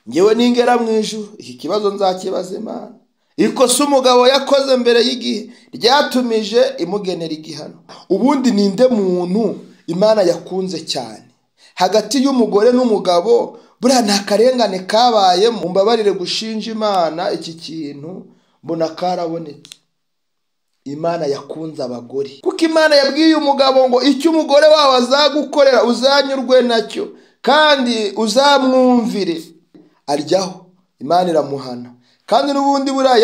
Ngewe ningera mu ijuru iki kibazo nzakibaza Imana. Ikosa umugabo yakoze mbere y'igihe ryatumije imugenera igihano. Ubundi ninde muntu Imana yakunze cyane hagati y'umugore n'umugabo? Buriya nta karengane kabaye. Mumbabarire gushinja Imana iki kintu, mbona karabonetse. Imana yakunze abagore, kuko Imana yabwiye umugabo ngo icyo umugore wawe azagukorera uzanyurwe nacyo kandi uzamwumvire. Aryaho, Imana iramuhana. Kandi n'ubundi buriya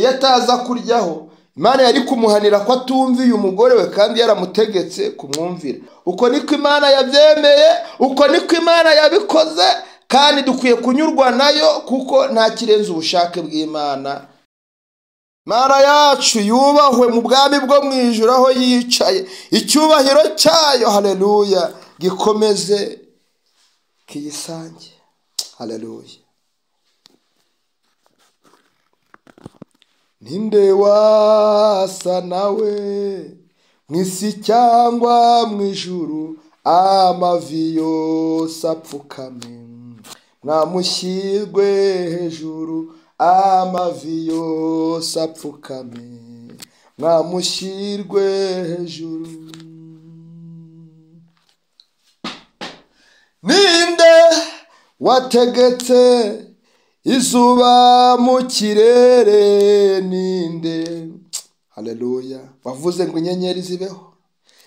yataza kuryaho, Imana yari kumuhanira ko atumviye umugore we kandi yaramutegetse kumwumvira. Uko niko Imana yabyemeye, uko niko Imana yabikoze, kandi dukwiye kunyurwa nayo kuko nta kirenze ubushake bw'Imana. Imana yacu yubahwe mu bwami bwo mu ijuru aho yicaye, icyubahiro cyayo, haleluya, gikomeze kiyisange. Haleluya. Ninde wasa nawe mu isi cyangwa mu ijuru, amavi yose apfukame, mwamushyirwe hejuru, amavi yose apfukame, mwamushyirwe hejuru. Ninde wategetse izuba mu kirere? Ninde, haleluya, wavuze ngo inyenyeri zibeho?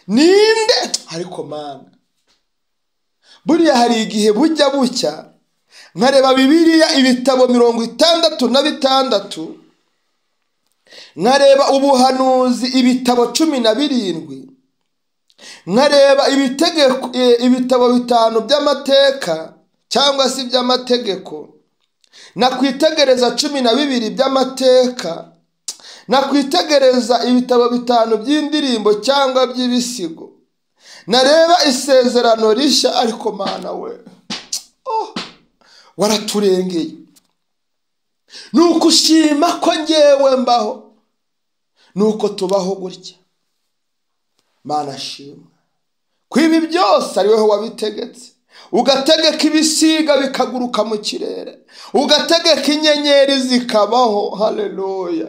Ninde? Ariko Mana, buriya hari igihe bujya bucya nkareba Bibiliya ibitabo 66, nkareba ubuhanuzi ibitabo 17, nkareba ibitabo 5 by'amateka cyangwa se iby'amategeko, nakwitegereza 12 by'amateka, nakwitegereza ibitabo 5 by'indirimbo cyangwa by'ibisigo, nareba isezerano rishya. Ariko Mana we, waraturengeye. Nuko ushima ko ngewe mbaho, nuko tubaho gutya. Mana shimwa ko ibi byose ari wowe wabitegetse, ugategeka ibisiga bikaguruka mu kirere, ugategeka inyenyeri zikabaho. Haleluya.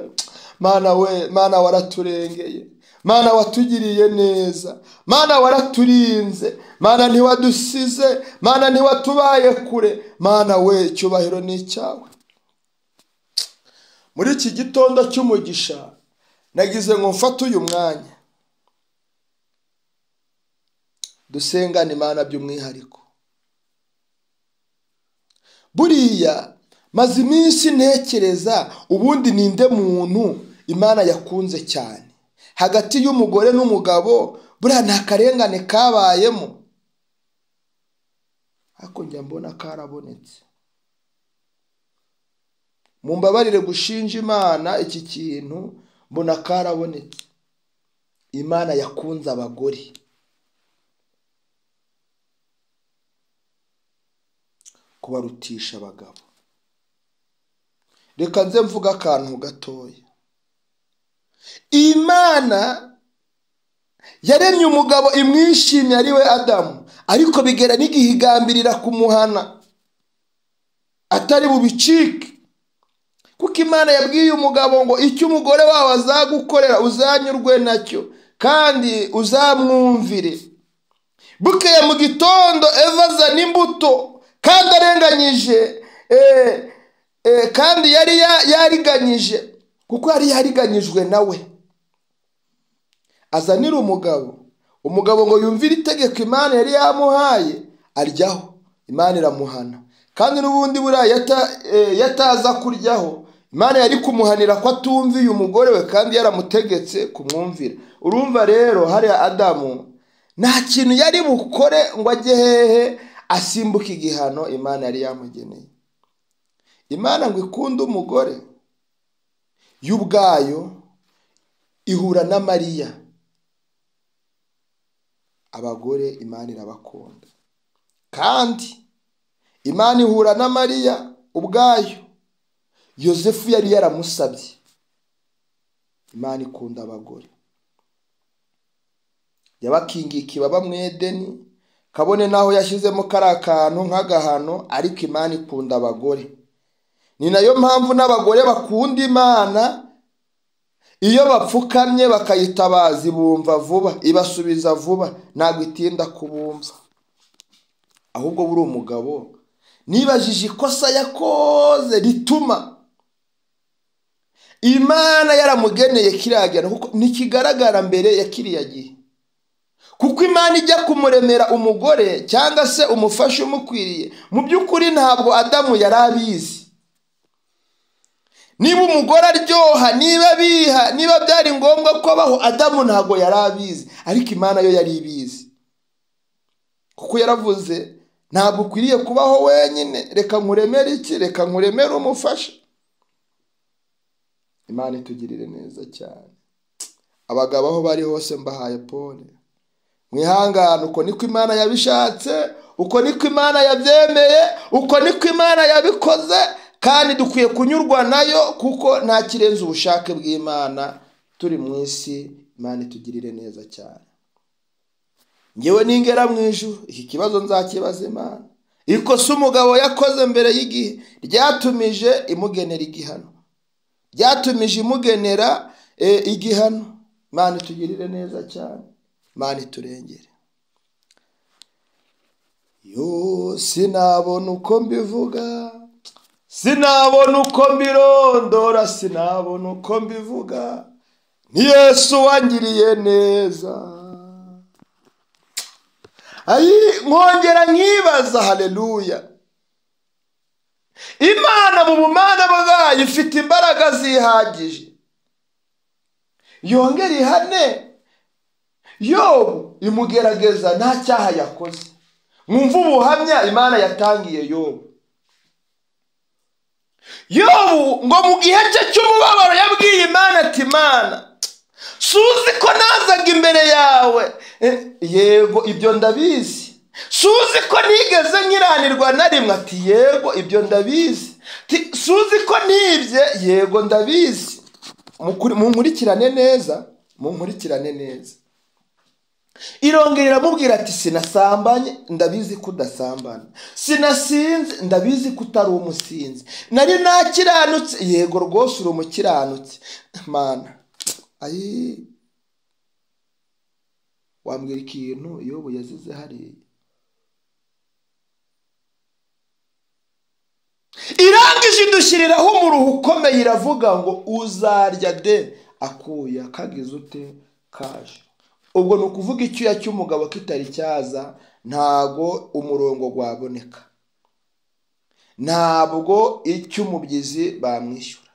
Mana we, Mana waraturengeye, Mana watugiriye neza, Mana waraturinze, Mana ntiwadusize, Mana ntiwatubaye kure. Mana we, icyubahiro ni icyawe. Muri iki gitondo cy'umugisha nagize ngo mfate uyu mwanya dusengane Imana by'umwihariko. Buriya maze iminsi ntekereza, ubundi ninde muntu Imana yakunze cyane hagati y'umugore n'umugabo? Buriya nta karengane kabayemo, ariko njya mbona karabonetse. Mumbabarire gushinja Imana iki kintu, mbona karabonetse. Imana yakunze abagore kubarutisha abagabo. Reka nze mvuga akantu gatoya. Imana yaremye umugabo imwishimye ari we Adamu, ariko bigera n'igihe igambirira kumuhana atari bubicike, kuko Imana yabwiye umugabo ngo icyo umugore wawe azagukorera uzanyurwe nacyo kandi uzamwumvire. Bukeye mu gitondo Eva azana imbuto, kandi arenganyije, kandi yari yariganyije, kuko yari yariganyijwe nawe. Azanira umugabo, umugabo ngo yumvire itegeko Imana yari yamuhaye, aryaho, Imana iramuhana. Kandi n'ubundi buriya yataza kuryaho, Imana yari kumuhanira ko atumviye umugore we kandi yaramutegetse kumwumvira. Urumva rero hariya Adamu nta kintu yari bukore ngo ajye hehe asimbuke igihano Imana yari yamugeneye. Imana ngo ikunde umugore y'ubwayo ihura na Mariya. Abagore Imana irabakunda, kandi Imana ihura na Mariya ubwayo. Yosefu yari yaramusabye. Imana ikunda abagore, yabakingiye ikibaba mu Edeni, Kabone naho yashyizemo kariya kantu nk'agahano, ariko Imana ikunda abagore. Ni nayo mpamvu n'abagore bakunda Imana, iyo bapfukamye bakayitabaza ibumva vuba, ibasubiza vuba, ntabwo itinda kubumva. Ahubwo buri umugabo nibajije ikosa yakoze rituma Imana yaramugeneye kiriya gihano, kuko ntikigaragara mbere ya kiriya gihe. Kuko Imana ijya kumuremera umugore cyangwa se umufasha umukwiriye, mu by'ukuri ntabwo Adamu yari abizi. Niba umugore aryoha, niba biha, niba byari ngombwa ko abaho, Adamu ntabwo yari abizi, ariko Imana yo yari ibizi. Kuko yaravuze ntabwo ukwiriye kubaho wenyine, reka nkuremere iki, reka nkuremere umufasha. Imana itugirire neza cyane. Abagabo aho bari hose mbahaye pole, mwihangane, uko niko Imana yabishatse, uko niko Imana yabyemeye, uko niko Imana yabikoze, kandi dukwiye kunyurwa nayo, kuko nta kirenze ubushake bw'Imana. Turi mu isi, Imana itugirire neza cyane. Ngewe ningera mu ijuru, iki kibazo nzakibaza Imana. Ikosa umugabo yakoze mbere y'igihe ryatumije imugenera igihano, ryatumije imugenera igihano. Imana itugirire neza cyane, Imana iturengere. Yo sinabona uko mbivuga, sinabona uko mbirondora, sinabona uko mbivuga, ni Yesu wangiriye neza. Ayi nkongera nkibaza, haleluya. Imana mu bumana bwayo ifite imbaraga zihagije, yongera ihane Yobu imugerageza nta cyaha yakoze. Mwumva ubuhamya Imana yatangiye Yobu. Yobu ngo mu gihe cye cy'umubabaro yabwiye Imana ati Imana, suzi ko nazaga imbere yawe, yego ibyo ndabizi. Suzi ko nigeze nkiranirwa na rimwe, ati yego ibyo ndabizi. Suzi ko nibye, yego ndabizi. Munkurikirane neza, munkurikirane neza. Irongera iramubwira ati sinasambanye, ndabizi ko udasambana. Sinasinze, ndabizi ko utari umusinzi. Nari nakiranutse, yego rwose uri umukiranutsi. Mana, ayi wambwira ikintu Yobu yazize hariya. Irangije idushyiriraho umuruho ukomeye, iravuga ngo uzarya de akuya kagize ute kaje. Ubwo ni ukuvuga icyuya cy'umugabo kitari cyaza, ntago umurongo gwaboneka, ntabwo icy'umubyizi bamwishyura,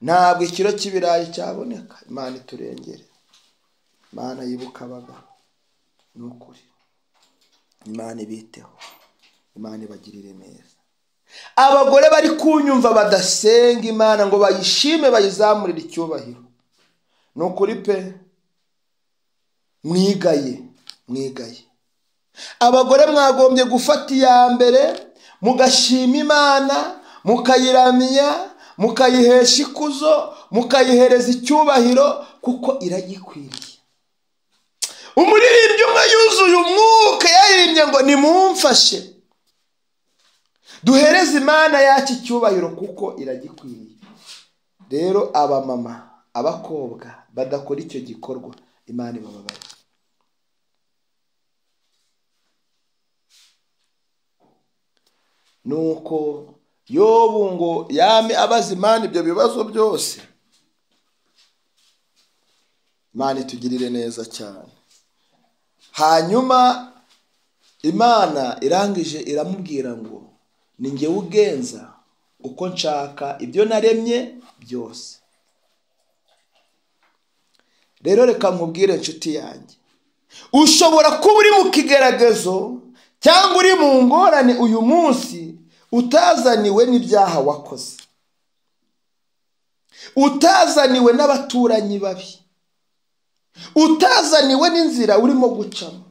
ntabwo ikiro cy'ibirayi cyaboneka. Imana iturengere, Imana yibuka abagabo, ni ukuri. Imana ibiteho, Imana ibagirire neza. Abagore bari kunyumva badasenga Imana ngo bayishime bayizamurire icyubahiro, ni ukuri pe, mwigaye, mwigaye. Abagore mwagombye gufata iya mbere mugashima Imana, mukayiramya, mukayihesha ikuzo, mukayihereza icyubahiro, kuko iragikwiriye. Umuririmbyi umwe yuzuye umwuka yaririmbye ngo nimumfashe duhereze Imana yacu icyubahiro kuko iragikwiriye. Rero abamama, abakobwa badakora icyo gikorwa, Imana ibababarire. Nuko Yobu ngo yame abaza Imana ibyo bibazo byose. Imana itugirire neza cyane. Hanyuma Imana irangije iramubwira ngo ni njye ugenza uko nshaka ibyo naremye byose. Rero reka nkubwire inshuti yanjye, ushobora kuba uri mu kigeragezo cyangwa uri mu ngorane uyu munsi utazaniwe n'ibyaha wakoze, utazaniwe n'abaturanyi babi, utazaniwe n'inzira urimo gucamo,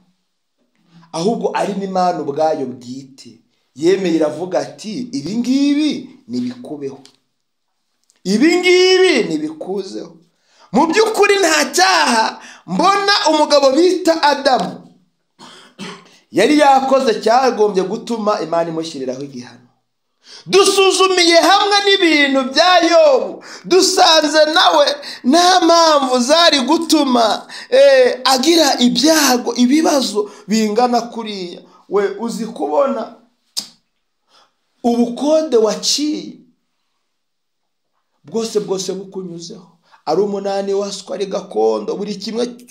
ahubwo ari n'Imana ubwayo bwite yemeye iravuga ati ibi ngibi nibikubeho, ibi ngibi nibikuzeho. Mu by'ukuri nta cyaha mbona umugabo bita Adamu yari yakoze cyagombye gutuma Imana imushyiriraho igihano. Dusuzumiye hamwe n'ibintu bya Yobu, dusanze nawe nta mpamvu zari gutuma agira ibyago, ibibazo bingana kuriya. We uzi kubona ubukode waciye bwose bwose bukunyuzeho, ari 8 waswa, ari gakondo,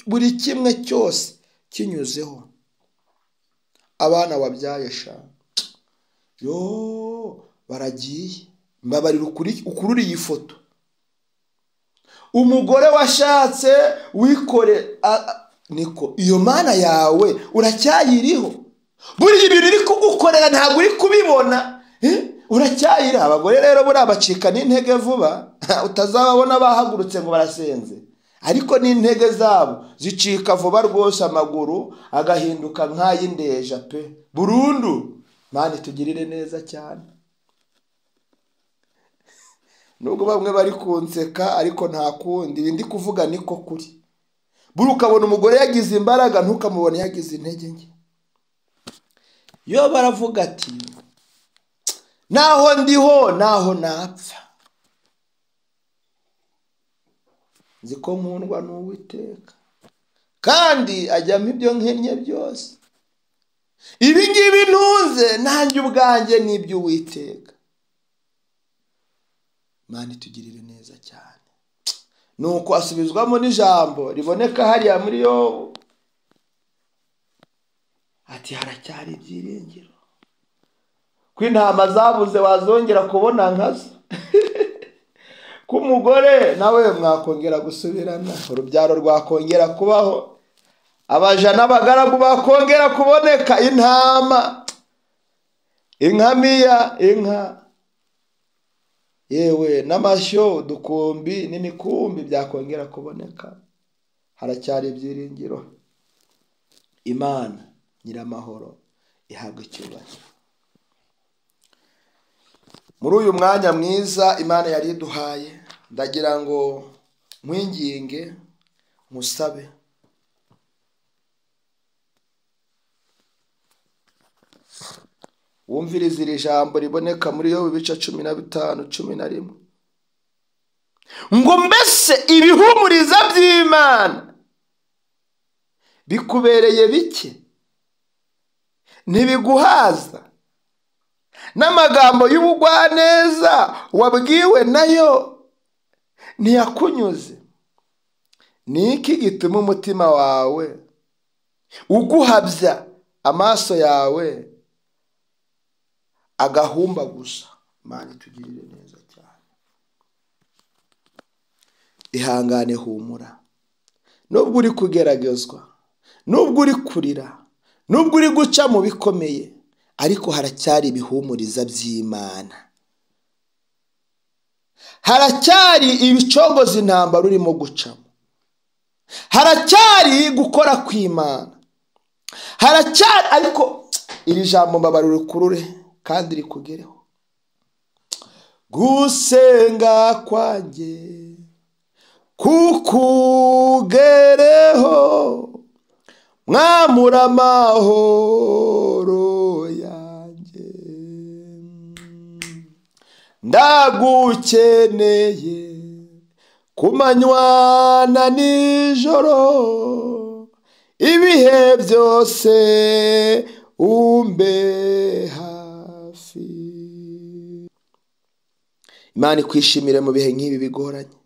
buri kimwe cyose kinyuzeho. Abana wabyaye sha yo baragiye, mbabarira ukurura iyi foto. Umugore washatse wikore niko iyo mana yawe uracyayiriho. Buri ibintu iri kugukorera ntabwo uri kubibona, uracyayira. Abagore rero buriya bacika n'intege vuba, utazababona bahagurutse ngo barasenze, ariko n'intege zabo zicika vuba rwose, amaguru agahinduka nk'ay'indeja pe burundu. Mani tugirire neza cyane. Nubwo bamwe bari kunseka ariko nta kundi, ibi ndi kuvuga niko kuri. Buri ukabona umugore yagize imbaraga, ntukamubone yagize intege nke. Yo baravuga ati naho ndiho naho napfa, nzi ko nkundwa n'Uwiteka kandi ajyamo ibyo nkennye byose. Ibi ngibi ntunze nanjye ubwanjye n'iby'Uwiteka. Imana itugirire neza cyane. Nuko asubizwamo n'ijambo riboneka hariya muri Yobu ati haracyari ibyiringiro, ko intama zabuze wazongera kubona nkazo, ko umugore nawe mwakongera gusubirana, urubyaro rwakongera kubaho, abaja n'abagaragu bakongera kuboneka, intama, inkamiya, inka, yewe n'amashyo, udukumbi n'imikumbi byakongera kuboneka. Haracyari ibyiringiro. Imana nyiramahoro ihabwa icyubahiro. Muri uyu mwanya mwiza Imana yari iduhaye, ndagira ngo nkwinginge musabe wumvirize iri jambo riboneka muri Yobu ibice 15:11, ngo mbese ibihumuriza by'Imana bikubereye bike, ntibiguhaza, n'amagambo y'ubugwaneza wabwiwe nayo ntiyakunyuze. Ni iki gituma umutima wawe uguhabya, amaso yawe agahumba gusa? Imana itugirire neza cyane. Ihangane, humura. Nubwo uri kugeragezwa, nubwo uri kurira, nubwo uri guca mu bikomeye, ariko haracyari ibihumuriza by'Imana, haracyari ibicongoza intambara urimo gucamo, haracyari gukora kw'Imana, haracyari. Ariko iri jambo mbabarira ukurure kandi rikugereho. Gusenga kwanjye kukugereho, mwamura amahoro yanjye, ndagukeneye ku manywa na nijoro, ibihe byose umbe hafi. Imana ikwishimire mu bihe nk'ibi bigoranye.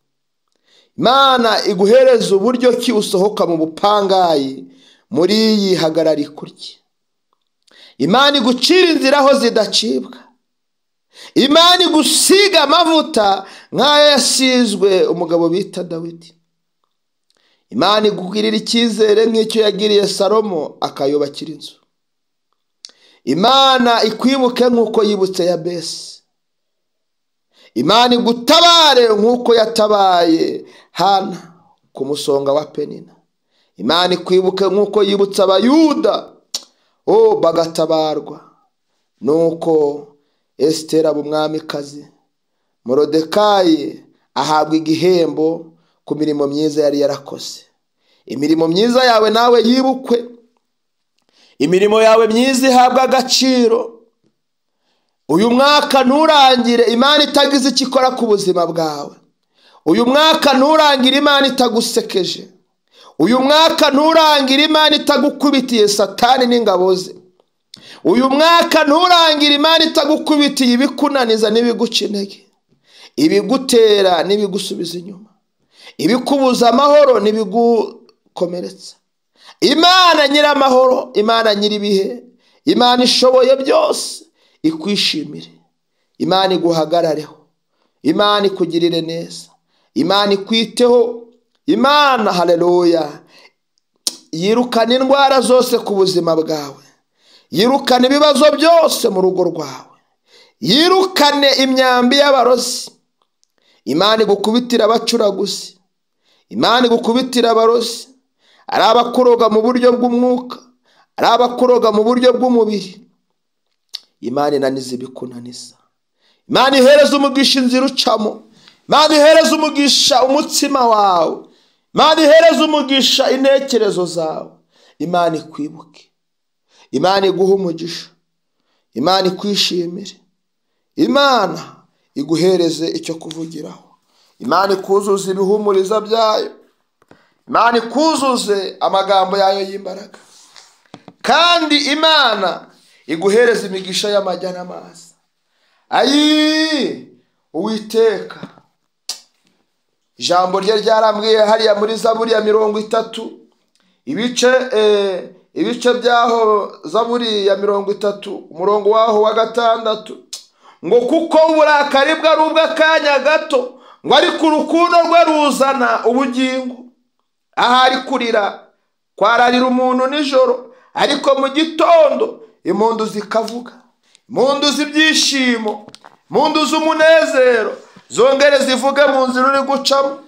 Imana iguhereza uburyo ki usohoka mu bupangayi muri iyi hagarara kurya. Imana igucira inzira aho zidacibwa. Imana igusiga amavuta nk'ayo yasizwe umugabo bita Dawidi. Imana igugirira icyizere nk'icyo yagiriye Salomo akayubakira inzu. Imana ikwibuke nk'uko yibutse Yabesi. Imana igutabare nk'uko yatabaye Hana ku musonga wa Penina. Imana ikwibuke nk'uko yibutse Abayuda bagatabarwa. Nuko Esiteri aba umwamikazi, Morodekayi ahabwa igihembo ku mirimo myiza yari yarakoze. Imirimo myiza yawe nawe yibukwe, Imirimo yawe myiza ihabwa agaciro. Uyu mwaka nturangire Imana itagize icyo ikora ku buzima bwawe. Uyu mwaka nturangire Imana itagusekeje. Uyu mwaka nturangire Imana itagukubitiye Satani n'ingabo ze. Uyu mwaka nturangire Imana itagukubitiye ibikunaniza n'ibiguca intege, ibigutera n'ibigusubiza inyuma, ibikubuza amahoro n'ibigukomeretsa. Imana nyiramahoro, Imana nyiribihe, Imana ishoboye byose, ikwishimire. Imana iguhagarareho, Imana ikugirire neza, Imana ikwiteho. Imana, haleluya, yirukana indwara zose ku buzima bwawe, yirukane ibibazo byose mu rugo rwawe, yirukane imyambi y'abarozi. Imana igukubitira abacuraguzi, Imana igukubitira abarozi, ari abakuroga mu buryo bw'umwuka, ari abakuroga mu buryo bw'umubiri. Imana inaniza ibikunaniza. Imana ihereza umugisha inzira ucamo. Imana ihereza umugisha umutsima wawe. Imana ihereza umugisha intekerezo zawe. Imana ikwibuke, Imana iguhe umugisha, Imana ikwishimire, Imana iguhereze icyo kuvugiraho, Imana ikuzuze ibihumuriza byayo, Imana ikuzuze amagambo yayo y'imbaraga, kandi Imana iguhereze imigisha y'amajya n'amazi. Ayi, Uwiteka, ijambo rye ryarambwiye hariya muri Zaburi ya 30, ibice byaho, Zaburi ya 30 umurongo waho wa 6, ngo kuko uburakari bwe ari ubw'akanya gato, ngo ariko urukundo rwe ruzana ubugingo. Ahari kurira kwararira umuntu nijoro, ariko mu gitondo impundu zikavuga, impundu z'ibyishimo, impundu z'umunezero, zongere zivuge mu nzira uri gucamo,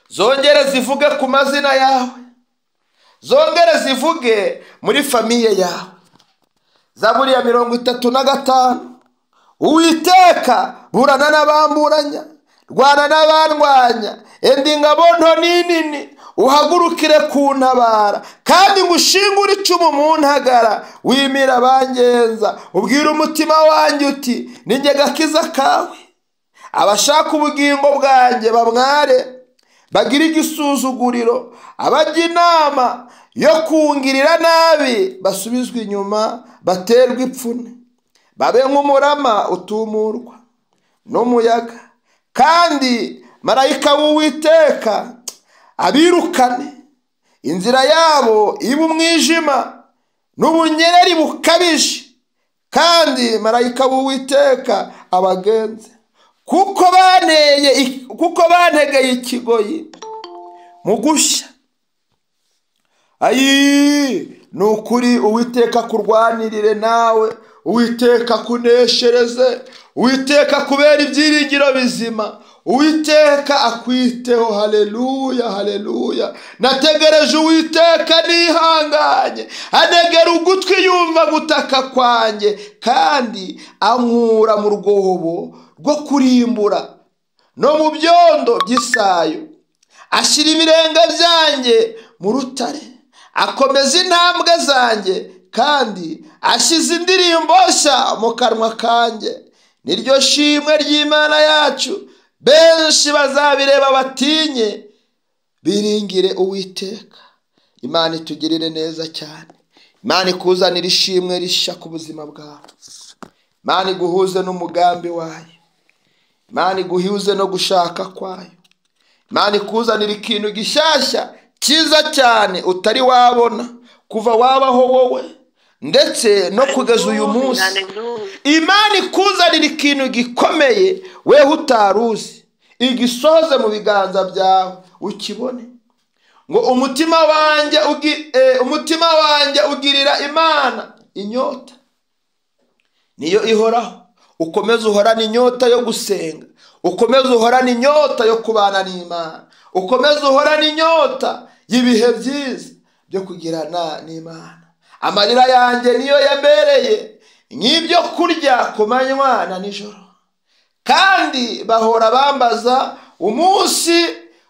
zongere zivuge ku mazina yawe, zongere zivuge muri famiye yawe. Zaburi ya 35, Uwiteka burana n'abamburanya, rwana n'abandwanya, enda ingabo nto n'inini, uhagurukire kuntabara, kandi ngushingure icumu mu ntagara, wimira abangenza, ubwira umutima wanjye uti ninjye gakiza kawe. Abashaka ubugingo bwanjye bamware, bagira igisuzuguriro, abajya inama yo kungirira nabi basubizwe inyuma, baterwe ipfunwe, babe nk'umurama utumurwa n'umuyaga, kandi marayika w'Uwiteka abirukane. Inzira yabo iba umwijima n'ubunyereri bukabije, kandi marayika w'Uwiteka abagenze. Kuko bantegeye ikigoyi mu gushya. Ayi, ni ukuri Uwiteka kurwanirire nawe, Uwiteka kuneshereze, Uwiteka kubera ibyiringiro bizima, Uwiteka akwiteho. Haleluya, haleluya. Nategereje Uwiteka nihanganye, anegera ugutwi yumva gutaka kwanjye, kandi ankura mu rwobo rwo kurimbura no mu byondo by'isayo. Ashyira ibirenge byanjye mu rutare, akomeza intambwe zanjye, kandi ashyize indirimbo nshya mu kanwa kanjye. Niryo shimwe ry'Imana yacu, benshi bazabireba batinye, biringire Uwiteka. Imana itugirire neza cyane. Imana ikuzanire ishimwe rishya ku buzima bwawe. Imana iguhuze n'umugambi wayo. Imana iguhuze no gushaka kwayo. Imana ikuzanire ikintu gishyashya cyiza cyane utari wabona kuva wabaho wowe ndetse no kugeza uyu munsi. Imana ikuzanira ikintu gikomeye wewe utaruzi, igisohoze mu biganza byawe ukibone. Ngo umutima wanjye ugirira Imana inyota, niyo ihoraho. Ukomeze uhorane inyota yo gusenga, ukomeze uhorane inyota yo kubana n'Imana, ukomeze uhorane inyota y'ibihe byiza byo kugirana n'Imana. Amarira yanjye niyo yambereye nk'ibyo kurya ku manywa na nijoro, kandi bahora bambaza umunsi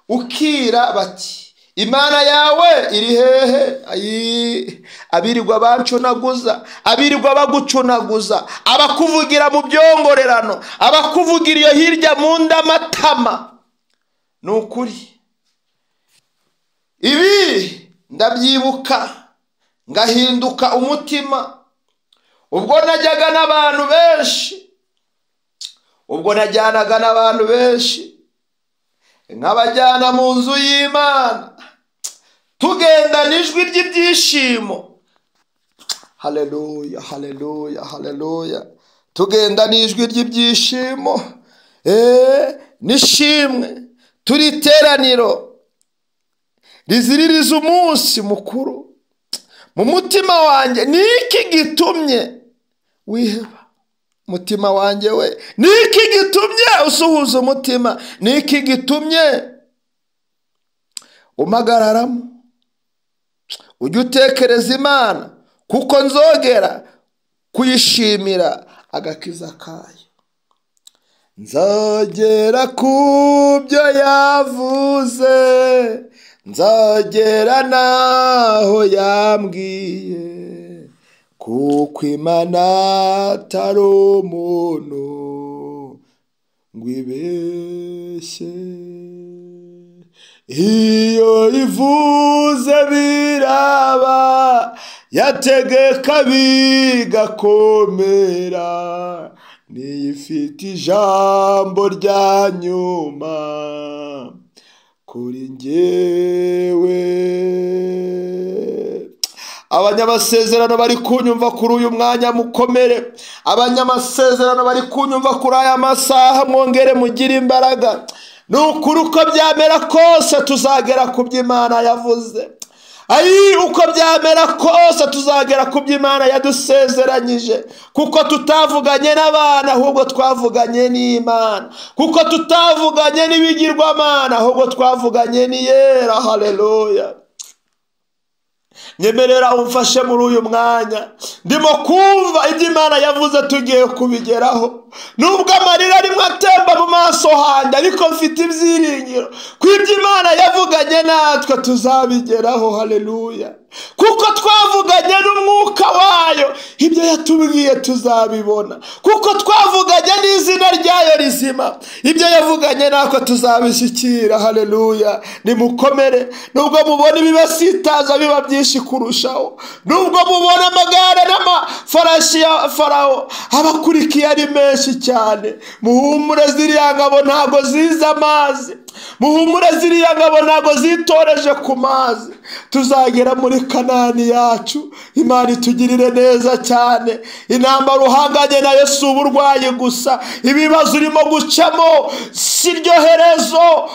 ukira bati Imana yawe iri hehe? Abirirwa bancunaguza, abirirwa bagucunaguza, abakuvugira mu byongorerano, abakuvugira iyo hirya mu ndamatama. Ni ukuri ibi ndabyibuka ngahinduka umutima. Ubwo najyaga n'abantu benshi, ubwo najyanaga n'abantu benshi, nkabajyana mu nzu y'Imana, tugendana ijwi ry'ibyishimo. Haleluya, haleluya, haleluya. Tugendana ijwi ry'ibyishimo n'ishimwe, turi iteraniro riziririza umunsi mukuru. Mu mutima wanjye ni iki gitumye wiheba? Mutima wanjye we, ni iki gitumye usuhuza umutima? Ni iki gitumye umagararamo? Ujye utekereza Imana, kuko nzogera kuyishimira agakiza kayo. Nzogera ku byo yavuze, nzogera naho yambwiye, kuko Imana atari umuntu ngo ibeshye. Iyo ivuze biraba, yategeka bigakomera, niyo ifite ijambo rya nyuma kuri njyewe. Abanyamasezerano bari kunyumva kuri uyu mwanya mukomere. Abanyamasezerano bari kunyumva kuri aya masaha, mwongere mugire imbaraga. Ni ukuri uko byamera kose tuzagera ku byo Imana yavuze. Ayi, uko byamera kose tuzagera ku byo Imana yadusezeranyije, kuko tutavuganye n'abana ahubwo twavuganye n'Imana, kuko tutavuganye n'ibigirwamana ahubwo twavuganye n'Iyera. Haleluya. Nyemerera umfashe muri uyu mwanya, ndimo kumva ibyo Imana yavuze tugiye kubigeraho. Nubwo amarira arimo atemba mu maso hanjye, ariko mfite ibyiringiro ko ibyo Imana yavuganye natwe tuzabigeraho. Haleluya. Kuko twavuganye n'umwuka wayo, ibyo yatubwiye tuzabibona. Kuko twavuganye n'izina ryayo rizima, ibyo yavuganye natwe tuzabishyikira. Haleluya. Nimukomere, nubwo mubona ibibasitaza biba byinshi kurushaho, nubwo mubona amagare n'amafarashi ya Farawo abakurikiye ari menshi cyane, muhumure ziriya ngabo ntabwo ziza amazi, muhumure ziriya ngabo ntabwo zitoreje ku mazi. Tuzagera muri Kanani yacu. Imana itugirire neza cyane. Intambara uhanganye nayo si uburwayi gusa, ibibazo urimo gucamo si ryo herezo.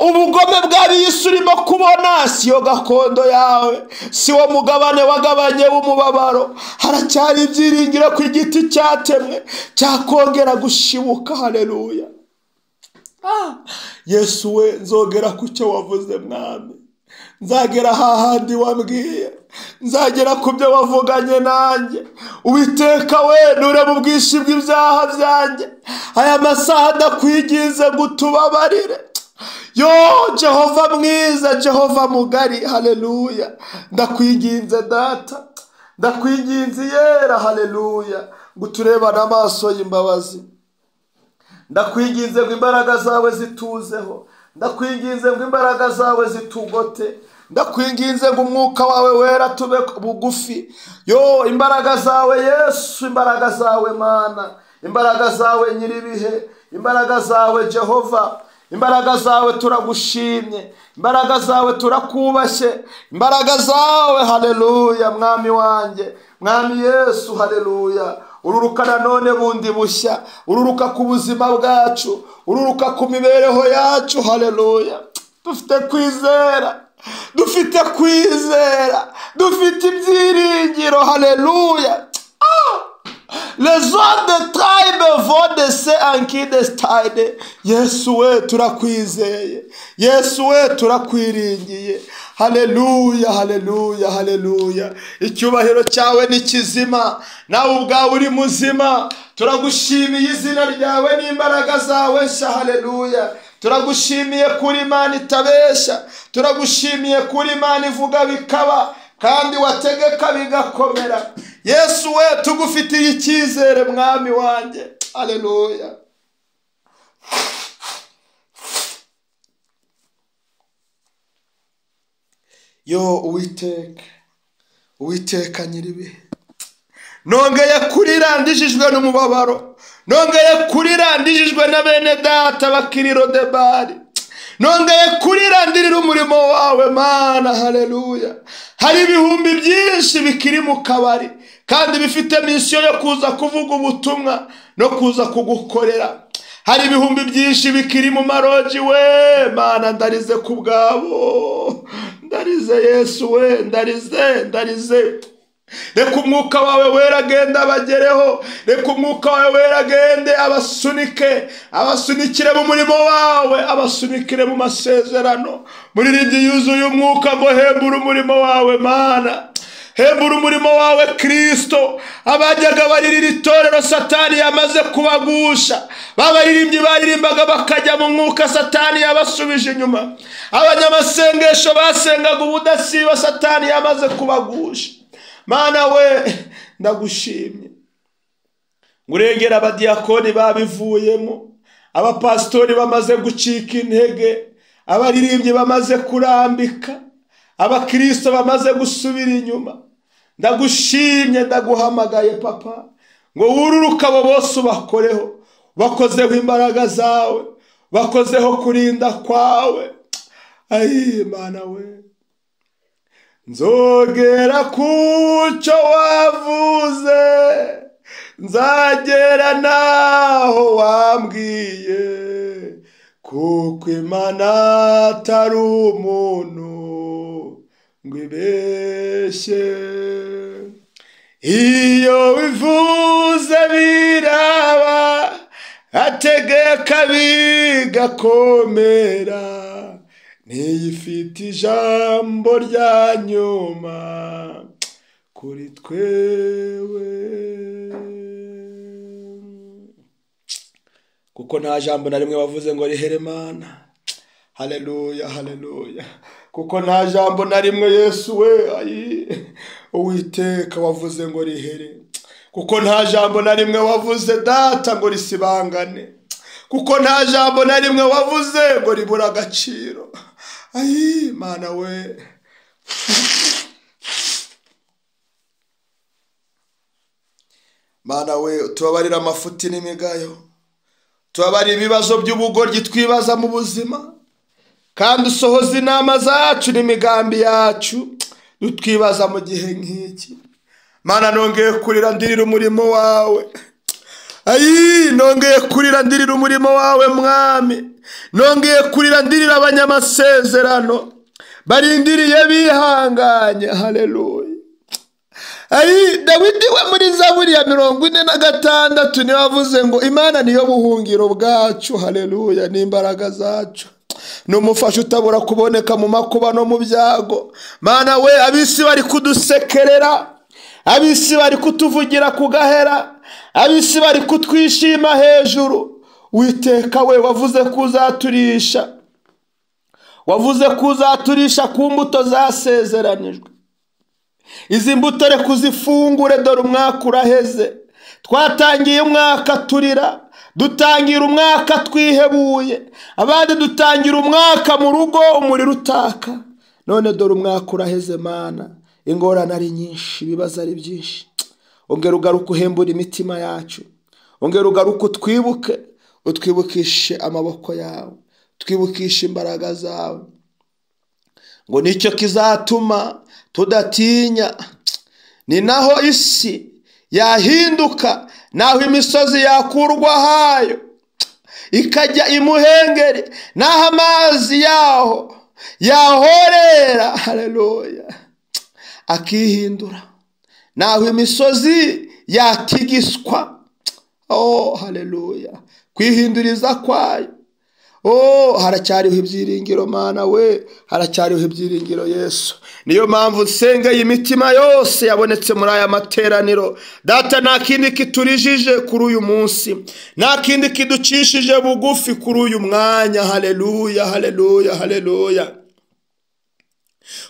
Ubugome bw'ab'isi urimo kubona siyo gakondo yawe, si wo mugabane wagabanye w'umubabaro. Haracyari ibyiringiro ku igiti cyatemwe cyakongera gushibuka. Haleluya. Yesu we, nzogera ku cyo wavuze mwami, nzagera hahandi wambwiye, nzagera ku byo wavuganye nanjye. Uwiteka we, nure mu bwinshi bw'ibyaha byanjye, aya masaha ndakwiginze ngo utubabarire. Yo Jehova mwiza, Jehova mugari, haleluya. Ndakwinginze data, ndakwinginze Yera, haleluya, ngo uturebane amaso y'imbabazi. Ndakwinginze ngo imbaraga zawe zituzeho, ndakwinginze ngo imbaraga zawe zitugote, ndakwinginze ngo umwuka wawe wera tube bugufi. Yo imbaraga zawe Yesu, imbaraga zawe Mana, imbaraga zawe nyiribihe, imbaraga zawe Jehova, imbaraga zawe turagushimye, imbaraga zawe turakubashye, imbaraga zawe, haleluya, mwami wanjye, mwami Yesu, haleluya. Ururuka nanone bundi bushya, ururuka ku buzima bwacu, ururuka ku mibereho yacu. Haleluya. Dufite kwizera, dufite kwizera, dufite ibyiringiro. Haleluya. Les autres tribes vont de se en qui de stade. Yesu we turakwizeye, Yesu we turakwiringiye. Haleluya, haleluya, haleluya. Icyubahiro cyawe ni kizima, nawe ubwawe uri muzima. Turagushimiye izina ryawe n'imbaraga zawe nshya. Haleluya. Turagushimiye kuri Imana itabeshya. Turagushimiye kuri Imana ivuga bikaba, kandi wategeka bigakomera. Yesu we, tugufitiye icyizere mwami wanjye. Haleluya. Yo Uwiteka, Uwiteka nyiribihe, nongeye kurira ndijijwe n'umubabaro, nongeye kurira ndijijwe na bene data bakiri Lodebari, nongeye kurira ndirira umurimo wawe Mana. Haleluya. Hari ibihumbi byinshi bikiri mu kabari kandi bifite misiyo yo kuza kuvuga ubutumwa no kuza kugukorera. Hari ibihumbi byinshi bikiri mu maroji we Mana, ndarize ku bwabo, ndarize Yesu we, ndarize, ndarize. Reka umwuka wawe wera agende abagereho, reka umwuka wawe wera agende abasunike, abasunikire mu murimo wawe, abasunikire mu masezerano. Muririmbyi yuzuye umwuka ngo hembura umurimo wawe Mana, hembura umurimo wawe Kristo. Abajyaga baririra itorero Satani yamaze kubagusha, babaririmbyi baririmbaga bakajya mu mwuka, Satani yabasubije inyuma. Abanyamasengesho basengaga ubudasiba, Satani yamaze kubagusha. Mana we, ndagushimye. Ngurengera abadiyakoni babivuyemo, abapastori bamaze gucika intege, abaririmbyi bamaze kurambika, abakristo bamaze gusubira inyuma. Ndagushimye, ndaguhamagaye papa, ngo wururuka abo bose ubakoreho, bakozeho imbaraga zawe, bakozeho kurinda kwawe. Ayi Mana we, nzogera kucyo wavuze, nzagera naho wambwiye, kuko Imana atari umuntu ngo ibeshye. Iyo bivuze biraba, ategeka bigakomera, ntiyifite ijambo rya nyuma kuri twewe. Kuko nta jambo na rimwe wavuze ngo rihere Mana. Haleluya, haleluya. Kuko nta jambo na rimwe Yesu we, ayi Uwiteka wavuze ngo rihere. Kuko nta jambo na rimwe wavuze data ngo risibangane. Kuko nta jambo na rimwe wavuze ngo ribura agaciro. Ayi Mana we, Mana we, tubabarira amafuti n'imigayo, tubabarira ibibazo by'ubugoryi twibaza mu buzima, kandi usohoza inama zacu n'imigambi yacu dutwibaza mu gihe nk'iki. Mana, nongeye kurira ndirira umurimo wawe. Ayi, nongeye kurira ndirira umurimo wawe mwami. Nongeye kurira ndirira abanyamasezerano barindiriye bihanganye. Haleluya. Ayi, Dawidi we muri Zaburi ya 46 niwe wavuze ngo Imana niyo buhungiro bwacu. Haleluya, n'imbaraga zacu, n'umufasha utabura kuboneka mu makuba no mu byago. Mana we, abisi bari kudusekerera, abisi bari kutuvugira kugahera, abisi bari kutwishima hejuru. Witeka we, wavuze kuzaturisha, wavuze kuzaturisha ku mbuto zasezeranijwe. Izi mbuto reka uzifungure, dore umwaka uraheze. Twatangiye umwaka turira, dutangira umwaka twihebuye, abandi dutangira umwaka mu rugo umuriro utaka. None dore umwaka uraheze Mana, ingorane ari nyinshi, ibibazo ari byinshi. Ongera ugaruke uhembure imitima yacu, ongera ugaruke utwibuke, utwibukishe amaboko yawe, twibukishe imbaraga zawe, ngo nicyo kizatuma tudatinya. Ni naho isi yahinduka, naho imisozi yakurwa hayo ikajya imuhengeri, naho amazi yaho yahorera, haleluya, akihindura, naho imisozi yatigiswa, oh haleluya, kwihinduriza kwayo. Oh, haracyariho ibyiringiro Mana we, haracyariho ibyiringiro Yesu. Niyo mpamvu nsengeye imitima yose yabonetse muri aya materaniro. Data, nta kindi kiturijije kuri uyu munsi, nta kindi kiducishije bugufi kuri uyu mwanya. Haleluya, haleluya, haleluya.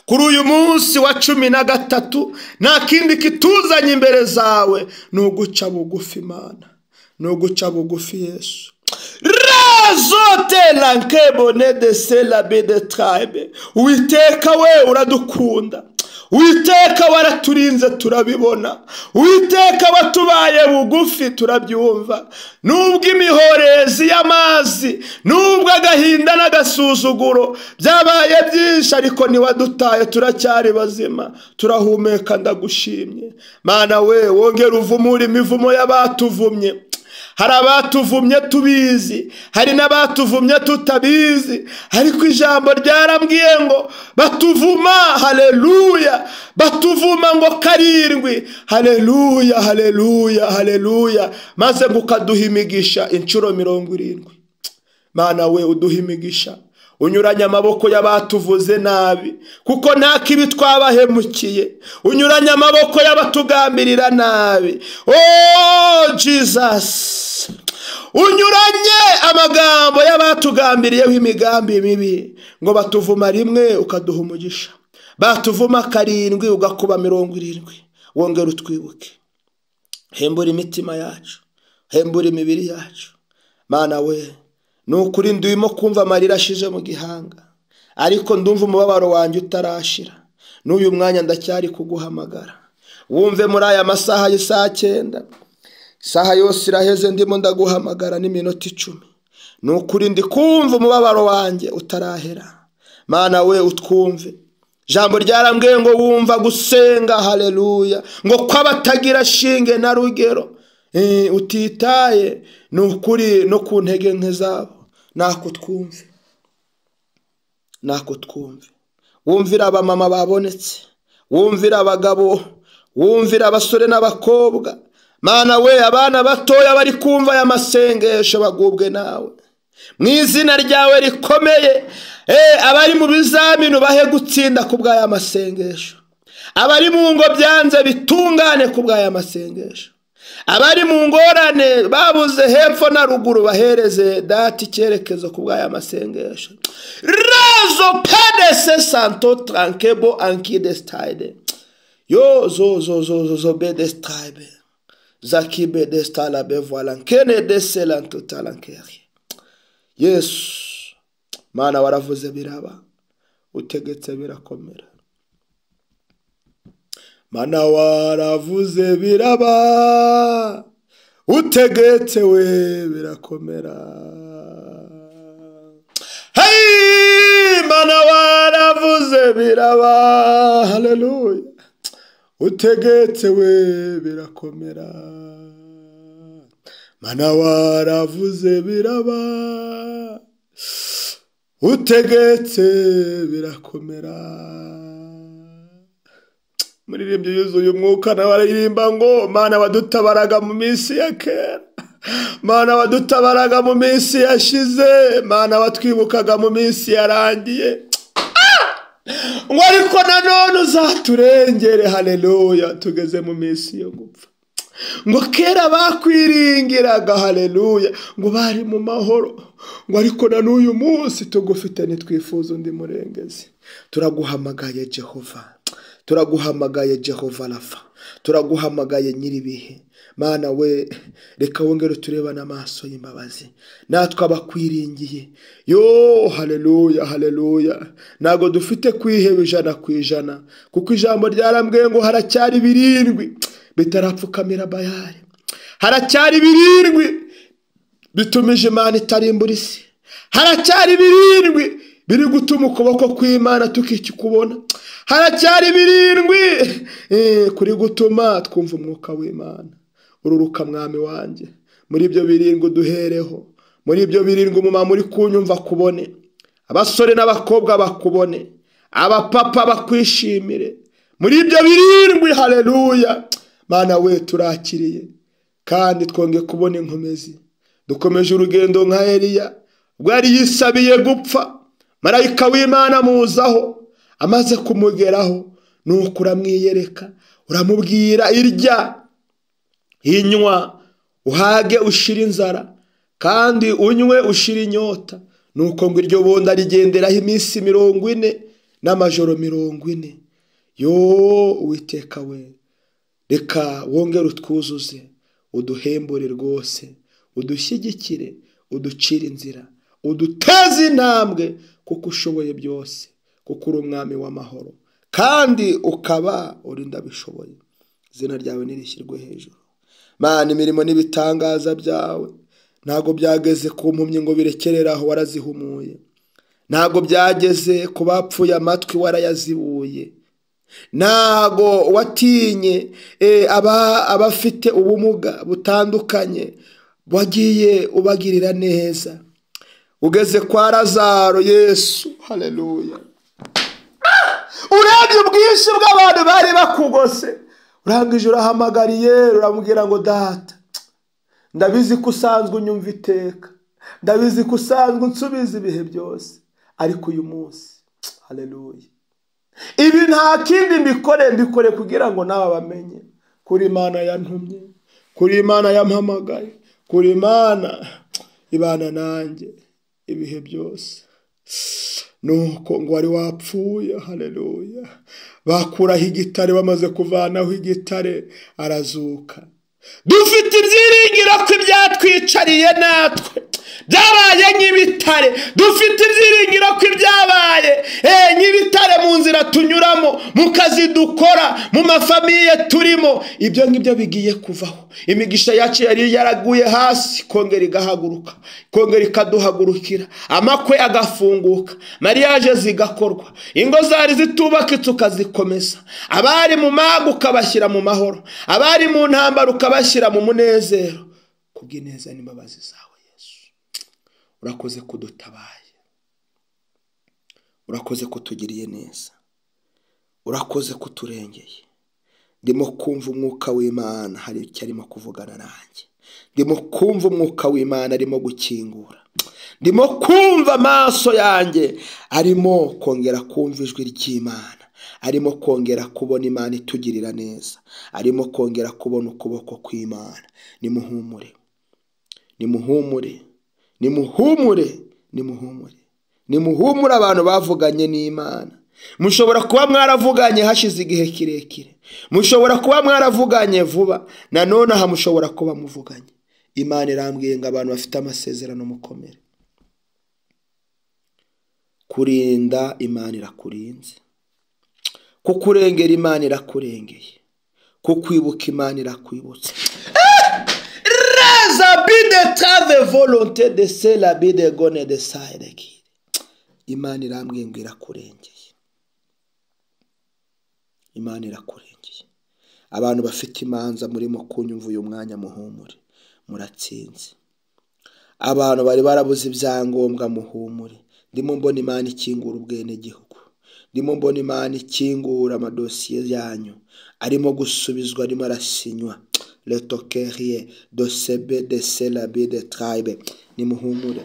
Kuri uyu munsi wa 13 nta kindi kituzanye imbere zawe, ni uguca bugufi Mana, ni uguca bugufi Yesu. Razote lankebone de selabe de tribe. Uwiteka we uradukunda, Uwiteka waraturinze turabibona, Uwiteka watubaye bugufi turabyumva. Nubwo imihorezi y'amazi, nubwo agahinda n'agasuzuguro byabaye byinshi, ariko ntiwadutaye, turacyari bazima, turahumeka. Ndagushimye Mana we, wongera uvumure imivumo y'abatuvumye. Hari abatuvumye tubizi, hari n'abatuvumye tutabizi, ariko ijambo ryarambwiye ngo batuvuma, haleluya, batuvuma ngo 7, haleluya, haleluya, haleluya, maze ngo ukaduha imigisha inshuro 70. Mana we, uduha imigisha, unyuranye amaboko y'abatuvuze nabi, kuko nta kibi twabahemukiye, unyuranye amaboko y'abatugambirira nabi. Oh Jesus, unyuranye amagambo y'abatugambiriyeho imigambi mibi, ngo batuvuma 1 ukaduha umugisha, batuvuma 7 ugakuba 70. Wongera utwibuke, hembura imitima yacu, hembura imibiri yacu. Mana we, nukuri ndimo kumva amarira ashize mu gihanga, ariko ndumva umubabaro wanjye utarashira. N'uyu mwanya ndacyari kuguhamagara, wumve muri aya masaha y'isaha 9, isaha yose iraheze ndimo ndaguhamagara n'iminota 10. Nukuri ndi kumva umubabaro wanjye utarahera. Mana we, utwumve. Jambo ryarambwiye ngo wumva gusenga, haleluya, ngo kw'abatagira shinge na rugero, utitaye nukuri no ku ntege nke zabo. Nako twumve, nako twumve. Wumvira abamama babonetse, wumvira abagabo, wumvira abasore n'abakobwa. Mana we, abana batoya bari kumva aya masengesho bagubwe nawe mu izina ryawe rikomeye. Abari mu bizamini bahe gutsinda ku bw'aya masengesho, abari mu ngo byanze bitungane ku bw'aya masengesho, abari mu ngorane babuze hepfo na ruguru bahereze data icyerekezo ku bw'aya masengesho. Rezo pedese santo trankebo ankidestide yo zo zo zo zo zo bedestibe zakibe destala bevoila nkene deselanto talankeri. Yesu Mana, waravuze biraba, utegetse birakomera. Mana waravuze biraba, utegetse we birakomera. Hey, Mana waravuze biraba, haleluya, utegetse we birakomera. Mana waravuze biraba, utegetse birakomera. Muririmbyi yuzuye umwuka nawe aririmba ngo Mana wadutabaraga mu minsi ya kera, Mana wadutabaraga mu minsi yashize, Mana watwibukaga mu minsi yarangiye, ngo ariko nanone uzaturengere, haleluya, tugeze mu minsi yo gupfa. Ngo kera bakwiringiraga, haleluya, ngo bari mu mahoro, ngo ariko na n'uyu munsi tugufite ntitwifuza undi murengezi. Turaguhamagaye Jehova, turaguhamagaye Jehova Rafa, turaguhamagaye nyiribihe. Mana we, reka wongere turebane amaso y'imbabazi natwe abakwiringiye. Yo haleluya, haleluya. Ntago dufite kwiheba 100%, kuko ijambo ryarambwiye ngo haracyari 7 bitarapfukamira Bayali, haracyari 7 bitumije Imana itarimbura isi, haracyari 7 biri gutuma ukuboko kw'Imana tukikubona, haracyari 7 kuri gutuma twumva umwuka w'Imana. Ururuka mwami wanjye, muri ibyo 7 duhereho, muri ibyo 7 umumama uri kunyumva kubone, abasore n'abakobwa bakubone, abapapa bakwishimire muri ibyo 7. Haleluya. Mana we, turakiriye kandi twongeye kubona inkomezi. Dukomeje urugendo nka Eliya, Ubwo yari yisabiye gupfa, marayika w'Imana amuzaho, amaze kumugeraho nuko uramwiyereka, uramubwira irya, inywa, uhage ushira inzara, kandi unywe ushira inyota. Nuko ngo iryo bondo rigenderaho iminsi 40 n'amajoro 40. Yo Uwiteka we, reka wongere utwuzuze, uduhembure rwose, udushyigikire, uducire inzira, uduteze intambwe, kuko ushoboye byose, kuko uri umwami w'amahoro, kandi ukaba uri ndabishoboye. Izina ryawe nirishyirwe hejuru. Mana, imirimo n'ibitangaza byawe ntago byageze ku mpumyi ngo birekerere aho, warazihumuye. Ntago byageze ku bapfuye amatwi, warayazibuye. Ntago watinye abafite ubumuga butandukanye, wagiye ubagirira neza. Ugeze kwa Lazaro, Yesu, haleluya, urebye ubwinshi bw'abantu bari bakugose, urangije urahamagariye, uramubwira ngo data, ndabizi ko usanzwe unyumva iteka, ndabizi ko usanzwe unsubiza ibihe byose, ariko uyu munsi, haleluya, ibi nta kindi mbikore kugira ngo nawe bamenye kuri Imana yantumye, kuri Imana yampamagaye, kuri Imana ibana nanjye ibihe byose. Nuko ngo wari wapfuye, haleluya, bakuraho igitare, bamaze kuvanaho igitare arazuka. Dufite ibyiringiro ko ibyatwicariye natwe byabaye nk'ibitare. Dufite ibyiringiro ko ibyabaye nk'ibitare mu nzira tunyuramo, mu kazi dukora, mu mafamiye turimo, ibyo ngibyo bigiye kuvaho. Imigisha yacu yari yaraguye hasi kongera igahaguruka, kongera ikaduhagurukira, amakwe agafunguka, mariage zigakorwa, ingo zari zitubakitse ukazikomeza, abari mu maga ukabashyira mu mahoro, abari mu ntambara ukabashyira mu munezero, kubw'ineza n'imbabazi zawe Yesu. Urakoze kudutabaye, urakoze kutugiriye neza, urakoze kuturengeye. Ndimo kumva umwuka w'Imana hari icyo arimo kuvugana nanjye. Ndimo kumva umwuka w'Imana arimo gukingura. Ndimo kumva amaso yanjye arimo kongera kumva ijwi ry'Imana, arimo kongera kubona Imana itugirira neza, arimo kongera kubona ukuboko kw'Imana. Nimuhumure, nimuhumure, nimuhumure, nimuhumure, nimuhumure. Abantu bavuganye n'Imana, mushobora kuba mwaravuganye hashize igihe kirekire, mushobora kuba mwaravuganye vuba, nanone aha mushobora kuba muvuganye. Imana irambwiye ngo abantu bafite amasezerano mukomere. Kurinda Imana irakurinze, kukurengera Imana irakurengeye, kukwibuka Imana irakwibutse. Reza bide trave volonté de se la bide gone de saideki. Imana irambwiye ngo irakurengeye, Imana irakurengeye. Abantu bafite imanza murimo kunyumva uyu mwanya, muhumure, muratsinze. Abantu bari barabuze ibyangombwa, muhumure. Ndimo mbona Imana ikingura ubwenegihugu, ndimo mbona Imana ikingura amadosiye yanyu, arimo gusubizwa, arimo arasinywa. Le tokerie de sebe de selabi de tribe. Nimuhumure,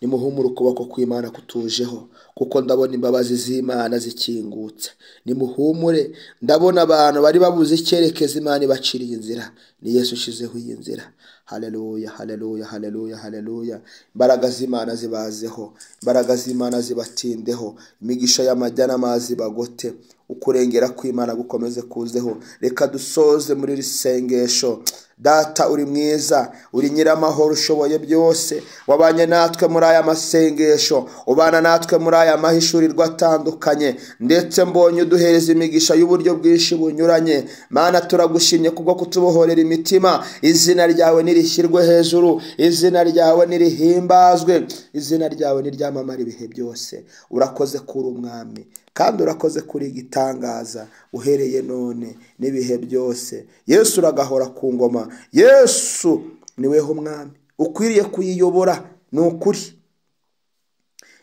nimuhumure, ukuboko kw'Imana kutujeho, kuko ndabona imbabazi z'Imana zikingutse. Nimuhumure, ndabona abantu bari babuze icyerekezo, Imana ibaciriye inzira. Ni Yesu ushizeho iyi nzira. Haleluya, haleluya, haleluya, haleluya. Imbaraga z'Imana zibazeho, imbaraga z'Imana zibatindeho, imigisha y'amajya n'amazi bagote, ukurengera kw'Imana gukomeze kuzeho. Reka dusoze muri iri sengesho. Data uri mwiza, uri nyiramahoro, ushoboye byose, wabanye natwe muri aya masengesho, ubana natwe muri aya mahishurirwa atandukanye, ndetse mbonye uduhereza imigisha y'uburyo bwinshi bunyuranye. Mana, turagushimye kubwo kutubohorera imitima. Izina ryawe nirishyirwe hejuru, izina ryawe nirihimbazwe, izina ryawe niryamamare ibihe byose. Urakoze kuri umwami, kandi urakoze kuri igitangaza, uhereye none n'ibihe byose. Yesu uragahora ku ngoma. Yesu niweho umwami ukwiriye kuyiyobora. Ni ukuri,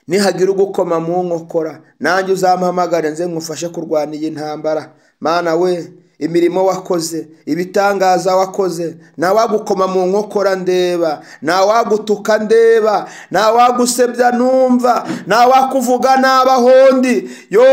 nihagira ugukoma mu nkokora, nanjye uzampamagare nze ngufashe kurwana iyi ntambara. Mana we, Imirimo wakoze, ibitangaza wakoze, ntawagukoma mu nkokora ndeba, ntawagutuka ndeba, ntawagusebya numva, ntawakuvuga n'abahondi. Yo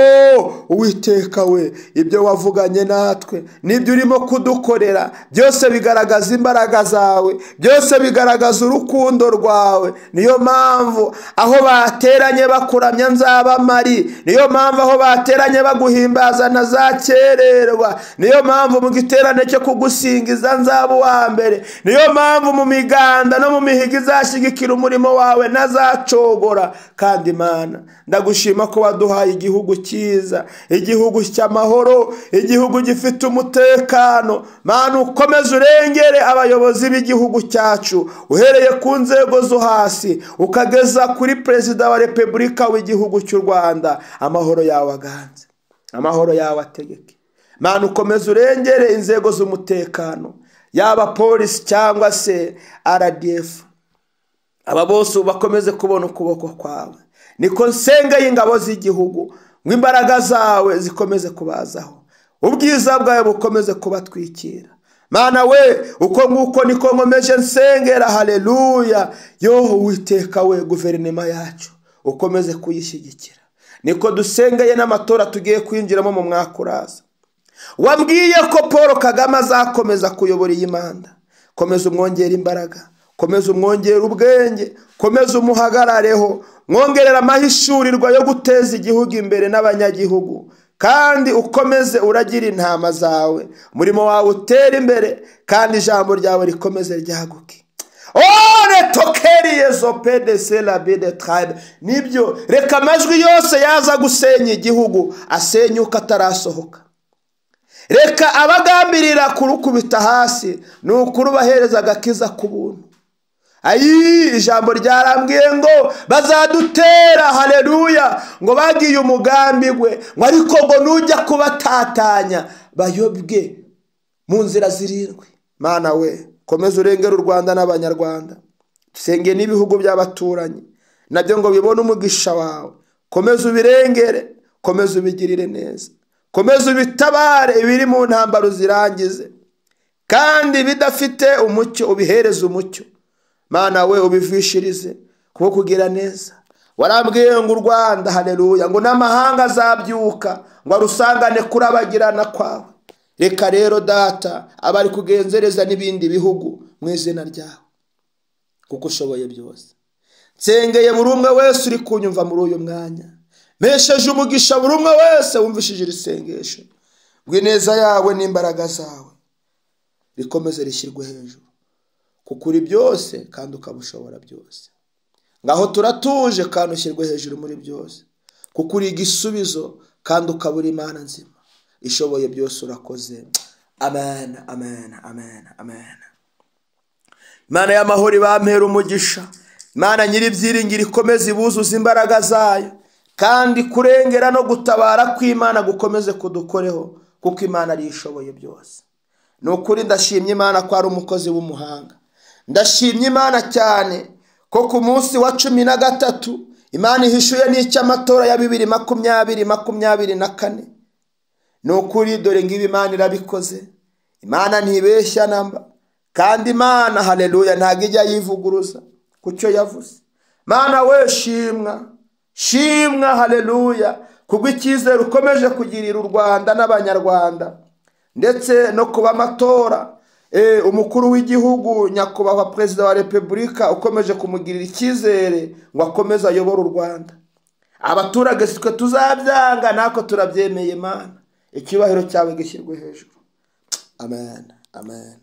Uwiteka we, ibyo wavuganye natwe nibyo urimo kudukorera byose bigaragaza imbaraga zawe, byose bigaragaza urukundo rwawe. Niyo mpamvu aho bateranye bakuramya nzaba mari, niyo mpamvu aho bateranye baguhimbaza ntazakererwa, niyo mpamvu mu giterane cyo kugusingiza nzaba uwa mbere, niyo mpamvu mu miganda no mu mihigo izashyigikira umurimo wawe ntazacogora. Kandi Imana, ndagushima ko waduhaye igihugu cyiza, igihugu cy'amahoro, igihugu gifite umutekano. Mana, ukomeze urengere abayobozi b'igihugu cyacu, uhereye ku nzego zo hasi ukageza kuri perezida wa repubulika w'igihugu cy'u Rwanda. Amahoro yawe aganze, amahoro yawe ategeke. Mana, ukomeze urengere inzego z'umutekano, yaba polisi cyangwa se RDF, aba bose bakomeze kubona ukuboko kwawe. Niko nsenga y'ingabo z'igihugu ngo imbaraga zawe zikomeze kubazaho, ubwiza bwawe bukomeze kubatwikira. Mana we, uko nguko niko nkomeje nsengera. Haleluya. Yo Uwiteka we, guverinoma yacu ukomeze kuyishyigikira. Niko dusengeye n'amatora tugiye kwinjiramo mu mwaka uraza. Wabwiye ko Paul Kagame azakomeza kuyobora iyi manda. Komeza umwongera imbaraga, komeza umwongera ubwenge, komeza umuhagarareho, mwongerera amahishurirwa yo guteza igihugu imbere n'abanyagihugu. Kandi ukomeze uragira intama zawe, umurimo wawe utera imbere, kandi ijambo ryawe rikomeze ryaguke. Nibyo, reka amajwi yose yaza gusenya igihugu asenyuka atarasohoka. Reka abagambirira kurukubita hasi ni ukurubahereza agakiza ku buntu. Ayi, ijambo ryarambwiye ngo bazadutera, haleluya, ngo bagiye umugambi gwe, ngo ariko ngo nujya kubatatanya bayobwe mu nzira zirindwi. Mana we, komeza urengere u Rwanda n'abanyarwanda, dusenge n'ibihugu by'abaturanyi nabyo ngo bibone umugisha wawe. Komeza ubirengere, komeza ubigirire neza, komeza ubitabare ibiri mu ntambaro zirangize, kandi bidafite umucyo ubihereze umucyo. Mana we, ubivishirize kuko kugira neza. Warambwiye ngo u Rwanda, haleluya, ngo n'amahanga azabyuka ngo arusangane kurabagirana kwawe. Reka rero data abari kugenzereza n'ibindi bihugu mu izina ryawe, kuko ushoboye byose. Nsengeye buri umwe wese uri kunyumva muri uyu mwanya, mpesheje umugisha buri umwe wese wumvishije iri sengesho, ngo ineza yawe n'imbaraga zawe rikomeze rishyirwe hejuru, kuko uri byose kandi ukabushobora byose. Ngaho turatuje kandi ushyirwe hejuru muri byose, kuko uri igisubizo kandi ukabura Imana nzima ishoboye byose. Urakoze. Amen, amen, amen, amen. Imana y'amahoro ibampera umugisha. Imana nyir'ibyiringiro ikomeze ibuzuze imbaraga zayo, kandi kurengera no gutabara kw'Imana gukomeze kudukoreho, kuko Imana ari ishoboye byose. Ni ukuri ndashimye Imana ko ari umukozi w'umuhanga. Ndashimye Imana cyane ko ku munsi wa 13 Imana ihishuye n'icy'amatora ya 2024. Ni ukuri dore ngibi Imana irabikoze. Imana ntibeshya namba, kandi Imana, haleluya, ntabwo ijya yivuguruza ku cyo yavuze. Mana we, shimwa, shimwa, haleluya, kubw'icyizere ukomeje kugirira u Rwanda n'abanyarwanda, ndetse no kuba amatora umukuru w'igihugu nyakubahwa perezida wa repubulika ukomeje kumugirira icyizere ngo akomeze ayobore u Rwanda. Abaturage sitwe tuzabyanga, nako turabyemeye. Imana, icyubahiro cyawe gishyirwe hejuru. Amen, amen.